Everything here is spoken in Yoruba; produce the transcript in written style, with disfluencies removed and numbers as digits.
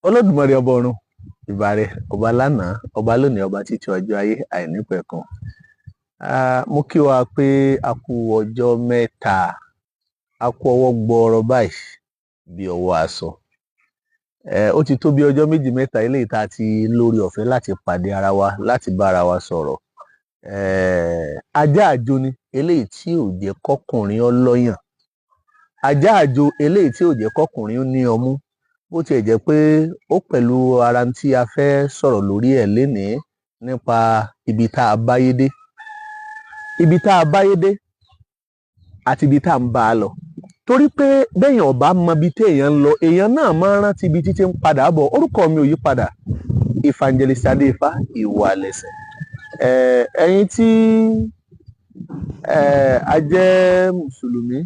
Olódùmarè ọba ọ̀run, ìbà rẹ, ọba lánàá, ọba lónìí, ọba títí ọjọ́ ayé àìnípẹ̀kun. Mo kí wa pé a kú ọjọ́ mẹ́ta, a kú ọwọ́ gbọọrọ báyìí bí ọwọ́ aṣọ. Ó ti tó bí ọjọ́ méjì mẹ́ta eléyìí tá a ti lórí ọ̀fẹ́ láti pàdé ara wa, láti bá ara wa sọ̀rọ̀. Ajá àjò ni eléyìí tí ò jẹ́ kọ́kùnrin ó lọ́yàn. Ajá àjò eléyìí tí ò jẹ́ kọ́kùnrin ó ní ọmú. Bó tiẹ̀ jẹ́ pé ó pẹ̀lú ara tí a fẹ́ sọ̀rọ̀ lórí ẹ̀ lénìí nípa ibi tá a báyé dé. Ibi tá a báyé dé àti ibi tá a ń bá a lọ. Torí pé béèyàn ò bá mọ ibi téèyàn ń lọ, èèyàn náà máa ń rántí ibi títí ń padà bọ̀. Orúkọ mi ò yí padà. Evangelist Adéifá Ìwàlẹ̀sẹ̀. Ẹ̀yin tí a jẹ́ Mùsùlùmí,